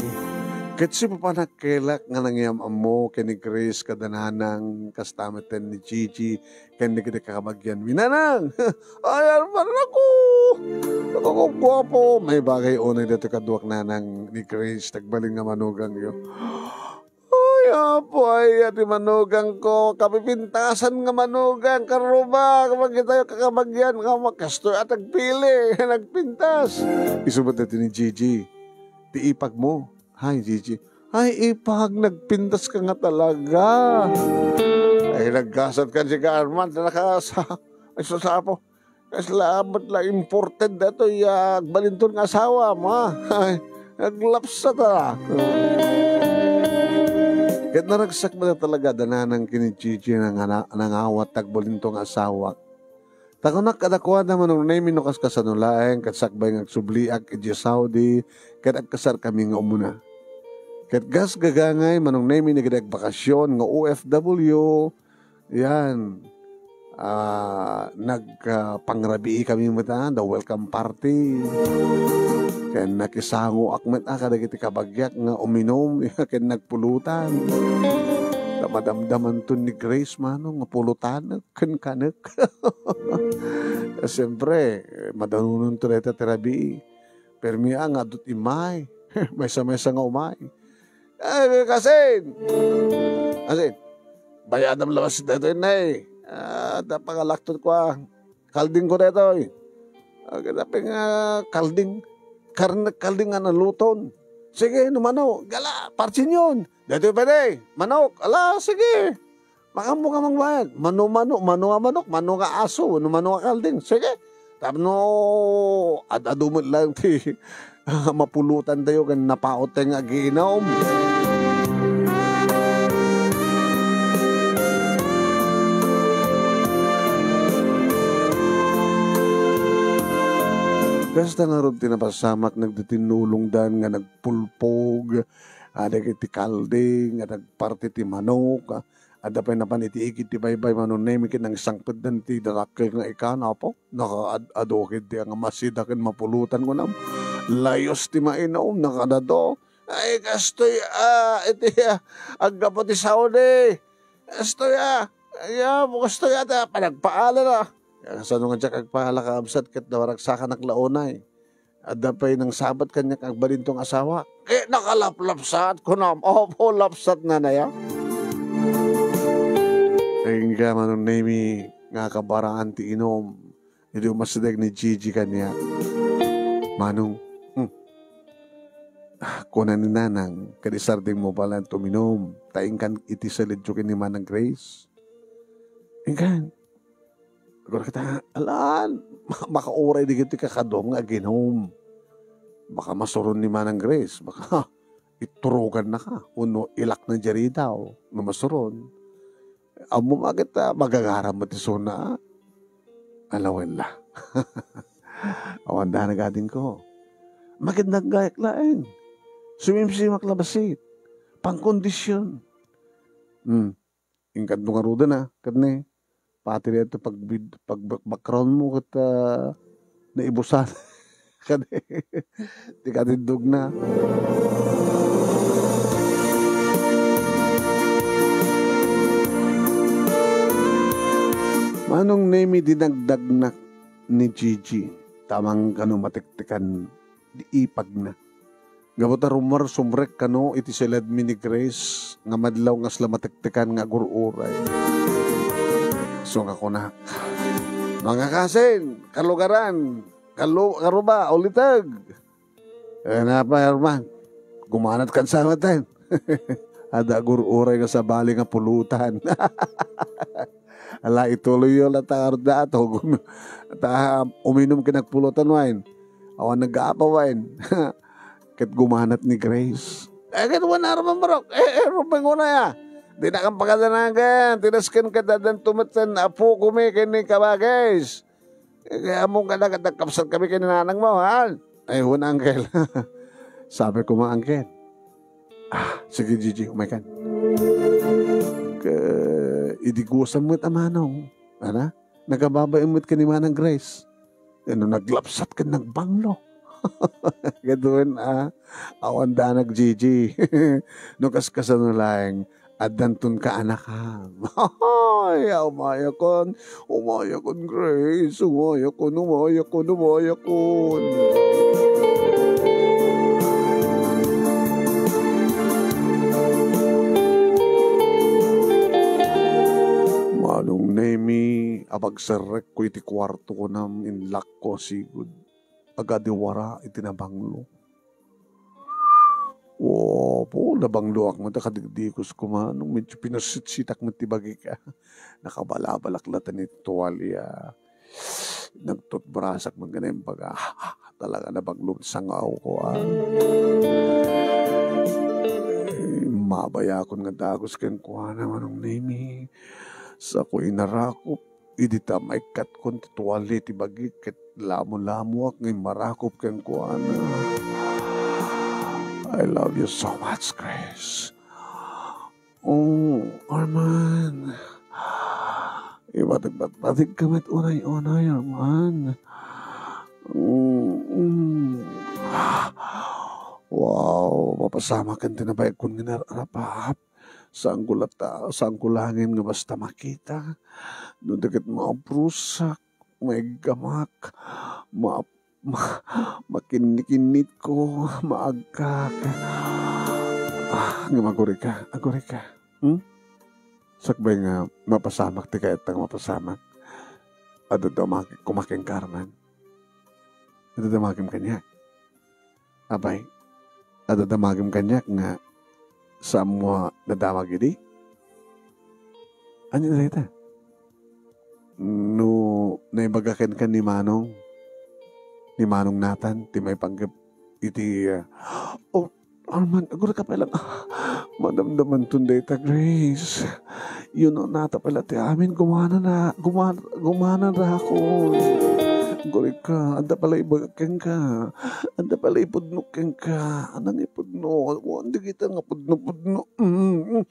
Ket sipapanakkelak nga nangyam-ammo ken ni Grace kada nanang, kasta met ken ni Gigi, ken dagiti kakabagianmi. Nanang! Ay, Arman, naku! Naku, guapo! Maibagay unay daytoy kaduak nanang ni Grace, tagbalin nga manugangyo. Ay, apo, ay, ti manugangko, kapipintasan nga manugang, karrubak, makitayo kakabagian, nga makastoy at agpili, nagpintas. Isu met daytoy ni Gigi, ti ipagmo. Hi, Gigi. Ay, ipag, nagpintas ka nga talaga. Ay, naggasat ka, si Arman, talaga sa, ay, susapo. Kasla met la imported daytoy, ah, agbalinton nga asawa, ma. Ay, naglapsat, ah. Ket naragsak met talaga da nanang ken ni Gigi nga nangawat ti agbalinton nga asawa. Ta kunak kadakuada, Manong Nemi, no kaskasano laeng, ket sakbay nga agsubliak idiay Saudi, ket agkasarkami nga umuna. Ket kas gagangay, Manong Nemi, dagiti agbakasyon nga O F W, yan, ah, nag, ah, pangrabii kami met, ah, the welcome party. Ken nakisangoak met, ah, kadagiti kabagiak nga uminum, ken nagpulutan. Ta madamdamanton ni Grace, Manong, nga pulutanek ken kanek. Siempre, eh, madanononto dayta ti rabii. Permi a nga adut immay. Maysa-maysa nga umay. Eh, kasin! Kasin, bayadam lawas daytoy, nay. Ah, ta pangalakton ko, ah. Kalding ko daytoy. Ah, kidapin nga kalding. Karne kalding nga naluton. Sige, no mano, gala, parsinyon. Daytoy pwede, manok. Ala, sige. Makaammo ka mangbayad. Mano, mano, mano nga manok, mano nga aso, no mano nga kalding. Sige. Tapno, ad-adu met lang ti mapulotan tayo ken napaot tayo nga agiinom. Kasta ngarud ti napasamak, nagditinnulongdan nga nagpulpog, ah, dagiti kalding nga nagparti ti manok, ah, adda pay napan iti igid ti baybay, Manong Nemi, ket nangsangpetdan ti dakkel nga ikan, apo. Nakaad-adu ketdi nga masida ken mapulotan, kunam. Layus ti mainum, nakadado. Ay, kastoy, ah, iti, ah, aggapu ti Saudi. Kastoy, ah, ay, ah, kastoy, ah, ta, panagpaala na. Kasano nga diak agpaala, kabsat, ket nawaragsakan la unay. Adda pay nangsabat kaniak agbalin ti asawa. Ket nakalaplapsat, kunam. Opo, lapsat na na ya. Ay, nga, Manong Nemi, nga kabaraan ti inum. Idi umasideg ni Gigi kaniak, "Manong, hmm, ah," kuna ni Nanang, "kadi sardengmo pay laeng ti uminum, ta inkan iti saledyo ken ni Manang Grace." Inkan. Kuna kata, "Alan, ma-, makauray dagiti kakadua nga aginum. Baka masuron ni Manang Grace, baka iturogannaka, wenno ilakna diay ridaw, no masuron." Ammom a ket, ah, magagaram met isuna. Ala, wen la. Awan danag, adingko. Makidnaggayak laeng. Sumimsimak la bassit. Pangkondisyon. Hmm. Inkadto ngaruden, ah. Ket ne, pati dayta pagbid-, pag-, background mo ket, ah, naibusan. Kadi, ti katindogna. Manong Nemi, dinagdagnak ni Gigi, tamang kano matektekan di ipagna. Gapu ta rummuar sumrek kano iti siledmi ni Grace nga madlaw nga sla matektekan nga agur-uray. So nga kunak, "Mangakasin, kalugaran, kalu-, karuba, uliteg." "Eh, napay, Arman? Gumanat kan sangaten." Adda agur-uray nga sabali nga pulutan. Ala, ituloyyo la ta arda ato. Gum-, ta uminum ken nagpulutan wine. Awan naggaapa wine. Ket gumanat ni Grace. Eh, ket wen, Arman, barok. Eh, eh, rumbeng unay, ah. Dinakon pakadanagan. Tinasken ket addan tumetten apokomi ken ni Kabagis. Eh, kaya mo nga nagkapsat kami ken ni nanangmo, ha? Ay, wen, Uncle. Sabi ko, ma, Uncle. Ah, sige, Gigi, umay kan. Ke, idi gusam met a manong. Ana? Nagababay met ken ni Manang Grace. Ano, naglapsat ken nagbanglo. Kaduen, ah, awan danag, Gigi. No kaskasano laeng, addanton kaanakan. Ay, umayakon, umayakon, Grace, umayakon, umayakon, umayakon. Manong Nemi, apagserrekko iti kuarto, kunam, inlakko a sigud. Agadiwara iti nabanglo. Opo, nabangloak met a kadigdikus koma no medyo pinasitsitak met ti bagik. Nakabalabalak latta ni tualia. Nagtutbrasak met nga naimbag. Talaga nabanglo ti sangawko, ah. Mabayakon nga dagus kenkuana, Manong Nemi. Sako inarakop. Idi ta maikkatkon ti tuwali ti bagik ket lamolamoak nga immarakop kenkuana. I love you so much, Grace. Oh, Arman. Ibatagbatbatig ka met unay-unay, Arman. Mm, mm. Wow, mapasamak ken ti nabayagkon nga nararapap. Saanko latta, saanko laengen nga basta makita. No di ket maubrosak, maiggamak, ma-, ma-, makinnikinnitko, maagkak. Ah, ngem agurika, agurika. Hmm? Sakbay nga mapasamak ti kayat nga mapasamak. Adda damagen koma ken Carmen. Adda damagen kaniak. Apay, adda damagem kaniak nga saanmo a nadamag idi? Ania dayta? No naibaga kenka ni Manong, ni Manong Nathan, ti maipanggep iti, ah, oh, Arman, agurayka pay lang. Ah, madamdamanton dayta, Grace. Yuno nata pay la ti amin, gumana na, gumana, gumana na ako. Agurayka, adda pay la ibaga kenka. Adda pay la ipudno kenka. Anang ipudno? Wen dagita nga pudno-pudno. Mm.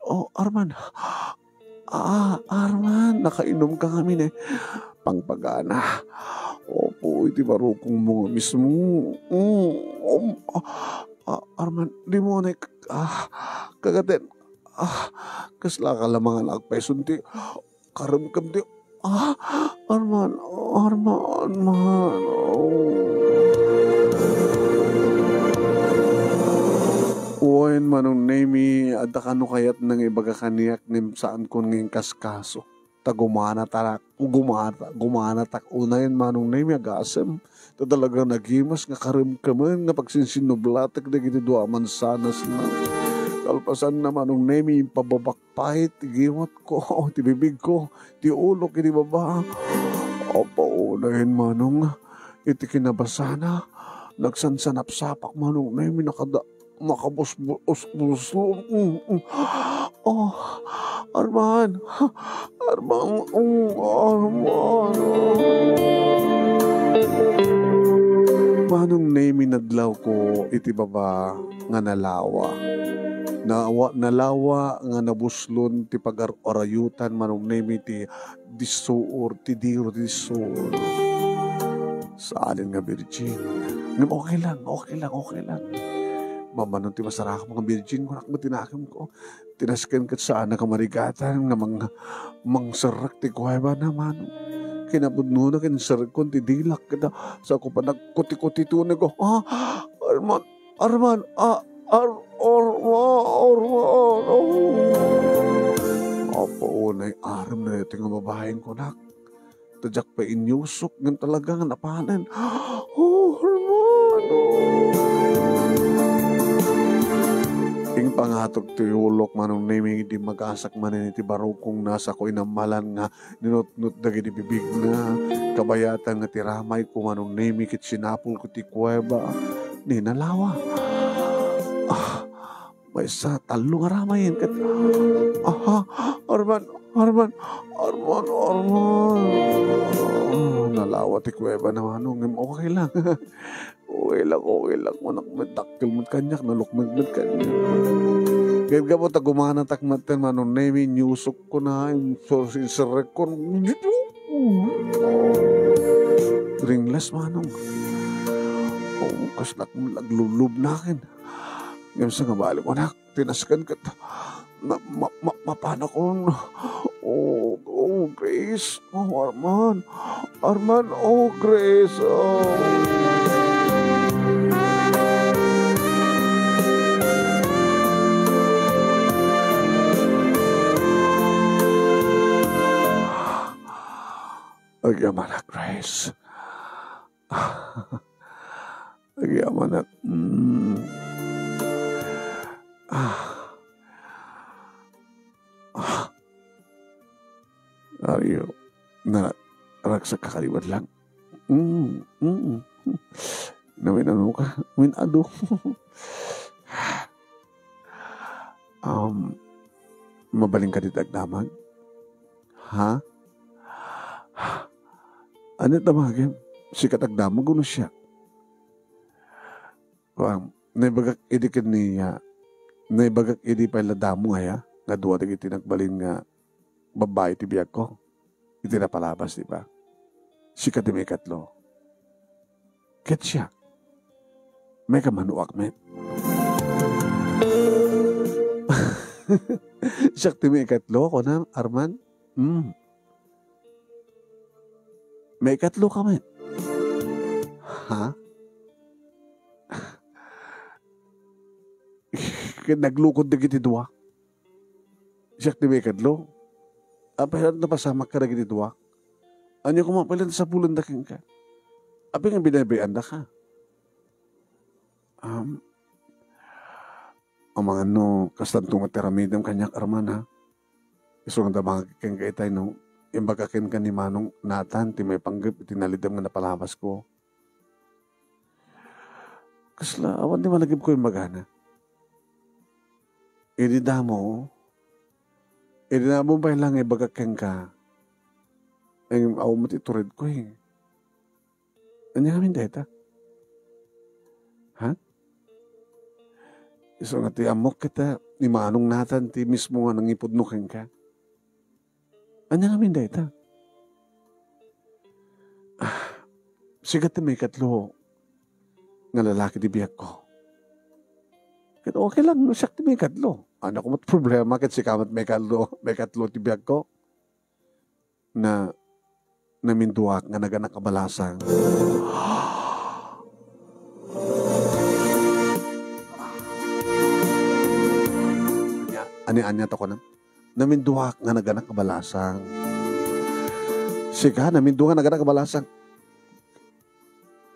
Oh, Arman. Ah, Arman, nakainom ka ngamin eh. Pangpagana. Opo, iti barukongmo nga mismo. Mm, um, ah, ah, Arman, dimo nga, ah, kagaten. Ah, kasla ka lamangan agpayson ti karemkem ti, ah, Arman, Arman, Arman. Oh. Wen, Manong Nemi, adda kano kayat nga ibaga kaniak ngem saankon nga inkaskaso. Ta gumana ta, gumana, gumanatak unayen, Manong Nemi, agasem. Ta talaga nagimas nga karemkemen nga pagsinsinnublatek dagiti dua a mansanas na. Kalpasanna, Manong Nemi, impababak pay ti giwatko, ti bibigko, ti ulok iti baba. Apo, unayen, Manong, iti kinabasana, nagsansanapsapak, Manong Nemi, nakada-, makabusbus-, mm, mm. Oh, Arman, Arman, mm, Arman. Manong Nemi, nadlawko iti baba nga nalawa. Nawa-, nalawa nga nabuslon ti pagar-, arayutan, Manong Nemi, ti dissuor, ti diro ti dissuor. Saanen nga virgin. Ngem okay lang, okay lang, okay lang. Mamano ti masarakan nga virgin, kunak met ti nakemko. Tinasken ket saan a kamarigatan nga mang-, mangserrek ti kuweba na, Manong. Kinapudnona ket inserrekkon ti dilak ket, ah, sako pa nagkutikutitunek, ah, Arman, Arman, ah, Ar-, Arman, Arman, oh. Apo, unay arem na iti nga babaeng kunak. Ta diak pay inyusok ngem talaga nga napanen. Oh, Arman, oh. Ingpangatok ti ulok, Manong Nemi, idi magasak manen iti barukongna, sako inammalan nga ninutnot dagiti bibigna. Kabayatan nga ti ramayko, Manong Nemi, ket sinapulko ti kuweba. Ni nalawa. Ah, maysa, tallo nga ramayen ket, aha, Arman, Arman, Arman, Arman. Ah, nalawa ti kuweba na, Manong, ngem okay lang. Okay lang, okay lang. Kunak met, dakkel met kaniak, nalukmeng met kaniak. Ket gapu ta gumanatak met ten, Manong Nemi, inyusokkon, inserrekkon. Ringles, Manong. Oh, kasnak met aglulubnaken. Ngem sa nga bali, kunak, tinasken ket na, ma-, ma-, mapanakon. Oh, oh, Grace. Oh, Arman. Arman, oh, Grace. Oh. Agyamanak, Grace. Agyamanak. Mm. Ah. Ah. Are you, naragsak ka kadi met lang? Mm, mm. Namin-ano ka? Min-ado. Um, mabalin ka dita agdamag? Ha? Ania damagem? Sika ti agdamag wenno siak? Kuan, naibagak idi ken ni, ah, naibagak idi pay la damo aya nga dua dagiti nagbalin nga babbai ti biagko. Iti napalabas, di ba? Sika ti maikatlo. Ket siak, maikamannoak met. Siak ti maikatlo, kunam, Arman? Hmm. Maikatlo ka met. Ha? Ket naglukod dagiti dua. Siak ti maikatlo. Apay, napasamak kadagiti dua? Ania koma pay la ti sapulenda kenka? Apay nga binaybayan-da ka? Um, Amangan no, kastanto met ti aramidem kaniak, Arman, ha? Isu nga damagek kenka itay no, imbagak kenka ni Manong Nathan ti maipanggep iti nalidem nga napalabasko. Kasla, awan ti malagipko imbagana. Idi damo, idi damo pay lang ibagak kenka, ay, awan met ituredko, eh. Ania ngamin dayta? Ha? Isu nga ti ammok ket, ah, ni Manong Nathan ti mismo nga nangipudno kenka. Ania ngamin dayta? Ah, sikat ti maikatlo nga lalaki ti biagko. Ket okay lang no siak ti maikatlo. Ania met problema ket sika met maikatlo, maikatlo ti biagko? Na, naminduak nga naganak a balasang. Ania, ania, ania to kunak? Naminduak nga naganak a balasang. Sika, naminduak nga naganak a balasang.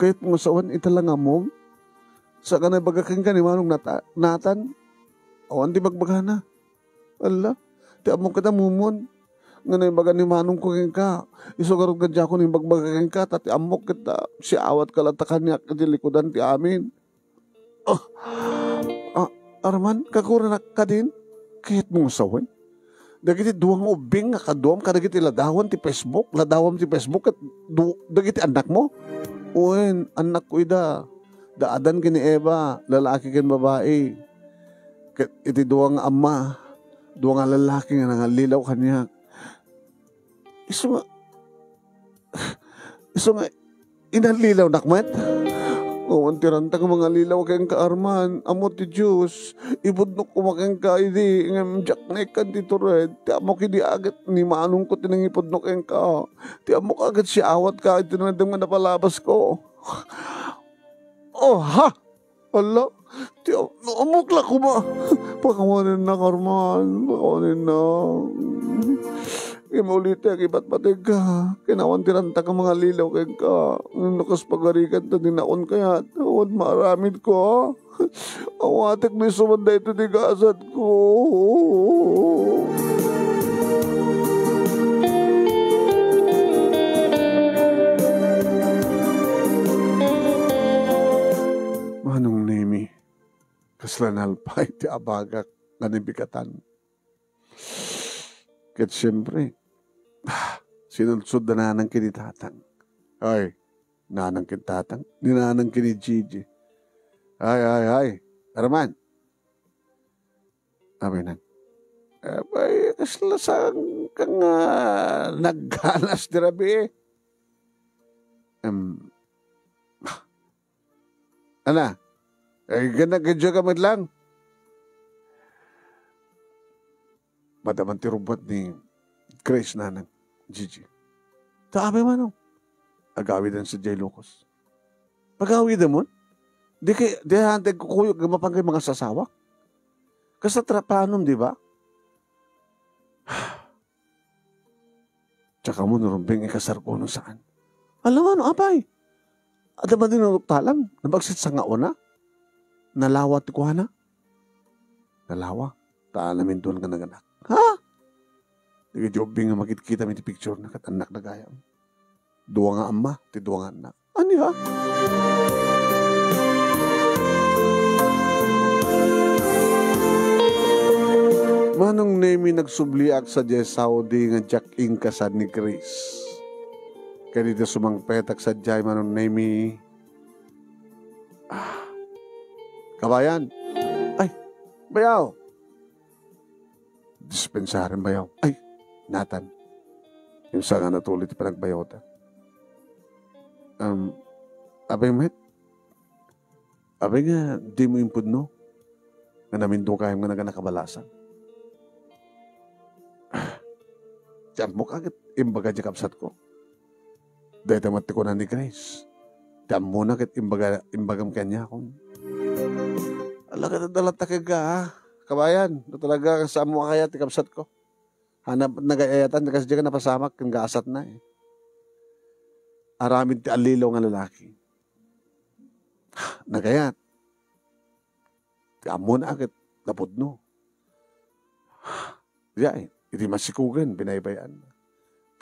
Kayatmo nga sawen ita lang ammom? Saan nga naibaga kenka ni Manong Nata-, Nathan? Awan ti bagbagana. Ala, ti ammok ket ammom nga naibaga ni Manongko kenka. Isu garud nga diakon imbagbaga kenka, ta ti ammok ket, ah, siawatka latta kaniak iti likudan ti amin. Ah, ah, Arman, kaguranak kadin? Kayatmo nga sawen? Dagiti dua nga ubbing nga kaduam kadagiti ladawan ti Facebook, ladawam ti Facebook ket du-, dagiti annakmo? Wen, annakko ida. Da Adan ken ni Eva, lalaki ken babai. Ket iti dua nga amma, dua nga lalaki nga nangallilaw kaniak. Isu nga, isu nga, inallilawnak met? Awan ti ranta nga mangallilaw kenka, Arman. Ammo ti Dios, ipudnok koma kenka idi, ngem diak naikkan ti tured. Ti ammok idi a ket ni Manongko ti nangipudno kenka. Ti ammok a ket siawatka iti nalidem nga napalabasko. Oh, ha! Ala, ti am-, ammok la koma. Pakawanennak, Arman. Pakawanennak. Ngem ulitek, ipatpategka. Ket awan ti ranta nga mangallilaw kenka. Ngem no kas pagarigan ta dinakon kayat, awan maaramidko, ha? Awatek no isu met daytoy ti gasatko. Manong Nemi, kasla nalpay ti abagak nga nabigatan. Ket siempre, ah, sinudsod da nanang ken ni tatang. Ay, nanang ken tatang, ni nanang ken ni Gigi. Ay, ay, ay, Arman. Abay nang, abay, kasla saan ka nga nagganas ti rabii? Em, Ana, eh, gana kadyo ka met lang. Madaman ti rubbuat ni Grace nanang Gigi. Ta apay man, oh. Agawiden sadiay lukos. Pagawiden mon? Di kay, di hantay kukuyog nga mapanggay mga sasawa. Kasta trapanom, di ba? Tsaka mo nurumbing ikasar ko no saan. Alam mo, ano, apay? Ada ba din ang talang? Nabagsit sa nga una? Nalawa ti kuana? Nalawa. Ta namintuan nga naganak. Ha? Di ka di ubing nga makit-, kita mi ti picture na kat anak na gayam. Dua nga ama, ti dua nga anak. Ania? Manong Nemi, nagsubliak sadiay Saudi nga diak inkasar ni Grace. Ken iti sumangpetak sadiay, Manong Nemi, ah, kabayan. Ay, bayaw. Dispensarem bayaw. Ay, Nathan. Yung sa nga natuli ti panagbayawta. Um, apay met? Apay nga di mo impudno nga namindukaem nga naganakabalasan? Ti ammok a ket imbaga di kabsatko. Dayta met ti kuna ni Grace. Ti ammona ket imbaga, imbagam kaniakon. Ala, ket adda latta kenka, ha? Kabayan, no talaga kas ammo a kayat ti kabsatko. Hanap nagayatan, kas diak napasamak ken gasatna, eh. Aramid ti allilaw nga lalaki. Nagayat. Ti ammon a ket napudno. Diay, iti masikugen, binaybay-anna.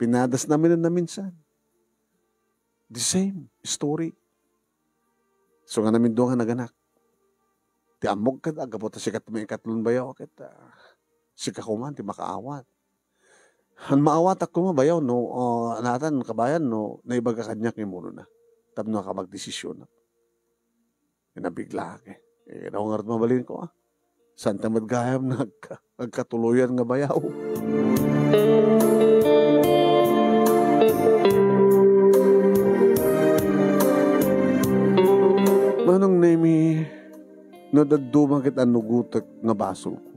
Pinadasna manen naminsan. The same story. So nga namindua nga naganak. Ti ammok ket, aggapu ta sika ti maikatlon bayaw ket, ah, sika koma ti makaawat. Han maawatak koma bayaw no, ah, natan kabayan no naibaga kaniak nga immunona. Tapno aka magdesisionak. Nabiglak, eh. Eh, naungarot mabalinko, ah. Saan ta met gayam nga agka-, agkatuloyan nga bayaw? Manong Nemi, no dadduma ket annugotek nga basolko.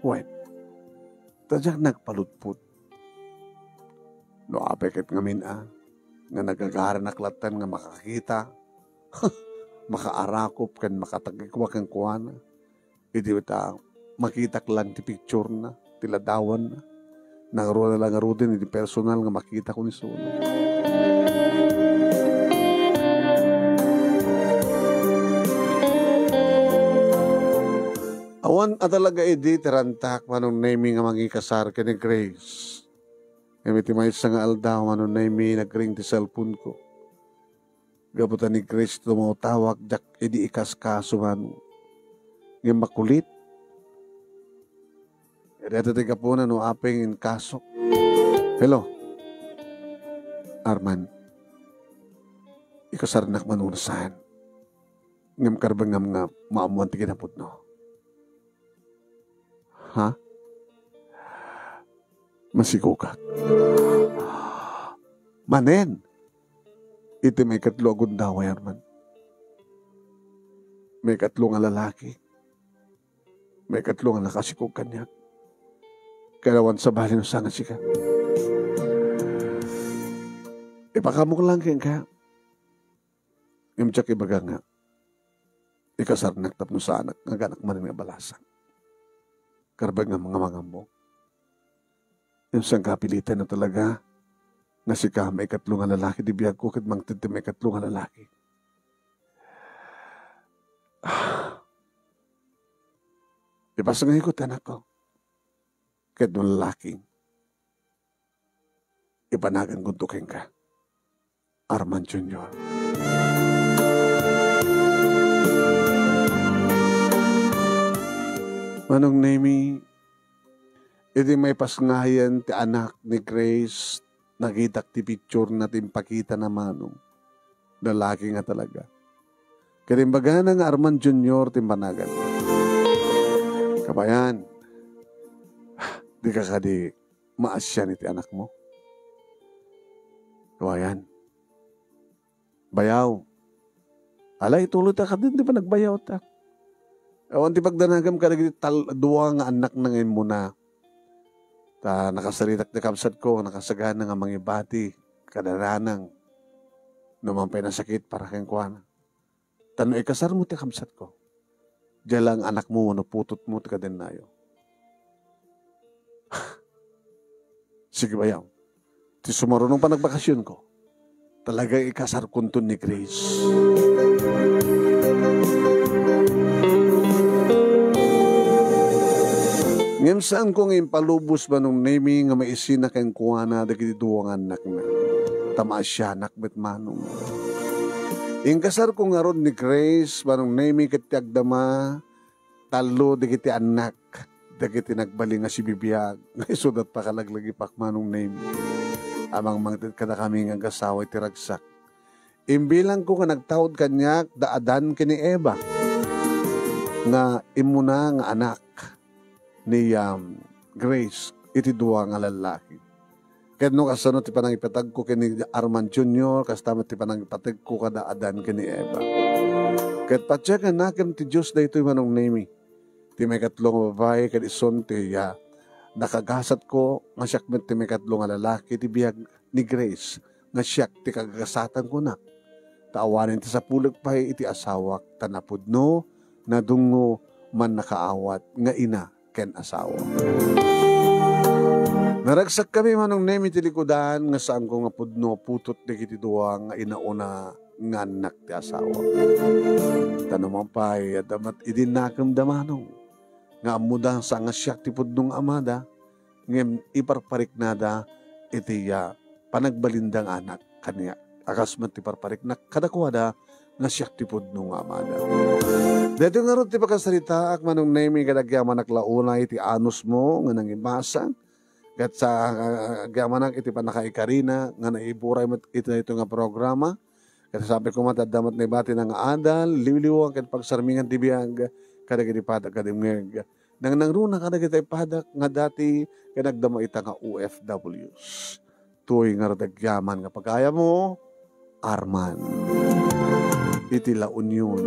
Wen, ta diak nagpaludpot. No apay ket ngamin a, nga nagagaranak lattan nga makakita, makaarakop ken makatagikua kenkuana, idi ta makitak lang ti picturena, ti ladawanna, nangruna la ngaruden idi personal nga makitak ni isuna. Awan a talaga idi ti rantak, Manong Nemi, nga mangikasar ken ni Grace. Ngem iti maysa nga aldaw, Manong Nemi, nagring ti cellphone-ko. Gapu ta ni Grace ti tumawtawag, diak idi ikaskaso, Manong. Ngem makulit. Dayta ti gapuna no apay nga inkasok. Hello. Arman, ikasarnak man uno saan. Ngem karbengngam nga maammuan ti kinapudno. Ha? Masikogak. Manen, iti maikatlo a gundaway, Arman. Maikatlo nga lalaki. Maikatlo nga nakasikog kaniak. Kaya awan sabali no saan a sika. Ipakamok lang kenka. Ngem diak ibaga nga ikasarnak tapno saanak nga aganak manen nga balasak. Karbengngam nga mangammok. Ngem saan ka apilitan no talaga nga sika maikatlo nga lalaki ti biagko ket mangted ti maikatlo nga lalaki. Ah. Ipasngayko ti anakko. Ket no lalaki, ipanagankonto kenka. Arman Junior. Manong Nemi, idi maipasngayan ti anak ni Grace, nakitak ti picture na ti impakita na Manong. Lalaki nga talaga. Ket imbagana nga Arman Junior ti impanaganna. Kabayan, di ka kadi maasian iti anakmo? Kabayan, bayaw. Ala, ituloy ta kadin ti panagbayawta. Awan ti pagdanagam kadagiti tal-, dua nga annakna nga immuna. Ta nakasaritak ti kabsatko, nakasagana nga mangibati kada nanang no man pay nasakit para kenkuana. Ta no ikasarmo ti kabsatko, dia lang anakmo wenno putotmo ti kadennayo. Sige, bayaw. Ti sumaruno panagbakasionko, talaga ikasarkonton ni Grace. Ngem saanko nga impalubos, Manong Nemi, nga maisina kenkuana dagiti dua nga annakna. Ta maasianak met, Manong. Inkasarko ngarud ni Grace, Manong Nemi, ket ti agdama, tallo dagiti annak, dagiti nagbalin nga sibibiag, nga isuda ti pakalaglagipak, Manong Nemi. Amangan mangted kadakami nga agasawa iti ragsak. Imbilangko nga nagtaud kaniak da Adan ken ni Eva, nga immuna nga anak ni, um, Grace iti dua nga lallaki. Ket no kasano ti panangipatagko ken ni Arman Junior, kasta met ti panangipatagko kada Adan ken ni Eva. Ket patien nga nakem ti Dios daytoy, Manong Nemi. Ti maikatlo nga babai ket isun ti, ah, nakagasatko nga siak met ti maikatlo nga lalaki ti biag ni Grace nga siak ti kagagasatan, kunak. Ta awanen ti sapulek pay iti asawak, ta napudno, nadungngo, mannakaawat nga ina ken asawa. Naragsakkami, Manong Nemi, ti likudan nga saanko nga pudno putot dagiti dua nga inauna nga annak ti asawa. Ta no man pay, adda met idi nakemda manong nga ammoda sa nga siak ti pudno nga amada, ngem iparpariknada iti, ah, panagbalinda nga anak kaniak. A kas met ti parpariknak kadakuada nga siak ti pudno nga amada. Daytoy ngarud ti pakasaritaak, Manong Nemy, ket agyamanak la unay iti anusmo nga nangibasa. Ket sa, ah, agyamanak iti pannakaikarina nga naiburay met iti daytoy nga programa. Ket sabi koma, adda met naibatina nga adal, liwliwa ken pagsarmingan ti biag kadagiti padak kadimngeg. Nangnangruna kadagiti padak nga dati ken agdama ita nga O F Ws. Toy ngarud agyamanak nga pagayammo, Arman. Iti La Union.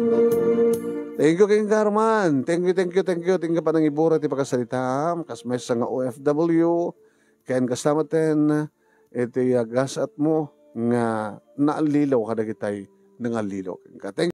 Thank you kenka, Arman. Thank you, thank you, thank you. Thank you panangiburay ti pakasaritaam. Kas maysa nga O F W. Ken kasta met ten iti agasatmo nga naallilaw kadagitay nangallilaw kenka. Thank